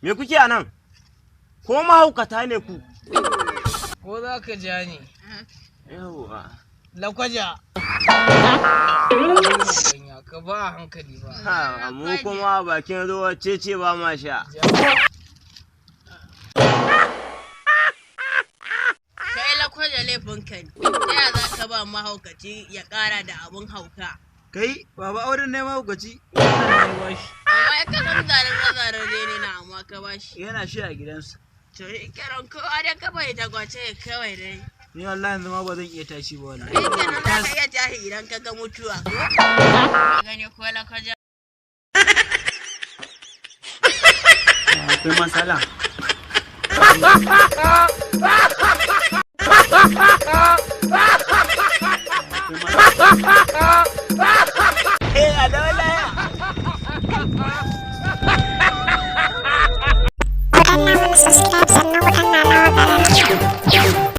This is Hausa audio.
Me kuke a nan? Ko mahaukata ne ku? Ko za ka ja ni? Yawwa. Lakwaja. Ka ba a hankali ba. Ha, mu kuma bakin ruwa cece ba ma sha. Kai Lakwaja, laifinka ne. Ta ya za ka ba mahaukaci ya ƙara da abun hauka? Kai, baba, auren ne mahaukaci. Amma ya kasan zaren zarare ne na, amma ka ba shi. Yana shi a gidansa. To shi kenan, kowa dai ka bari ta kwace kawai dai. Ni wallahi yanzu ma ba zan iya tashi ba wallahi. Shi kenan, za ka iya tashi idan ka ga mutuwa. Ka gani ko, Lakwaja? Akwai matsala. Eh, a dawo laya. Ku danna mana subscribe.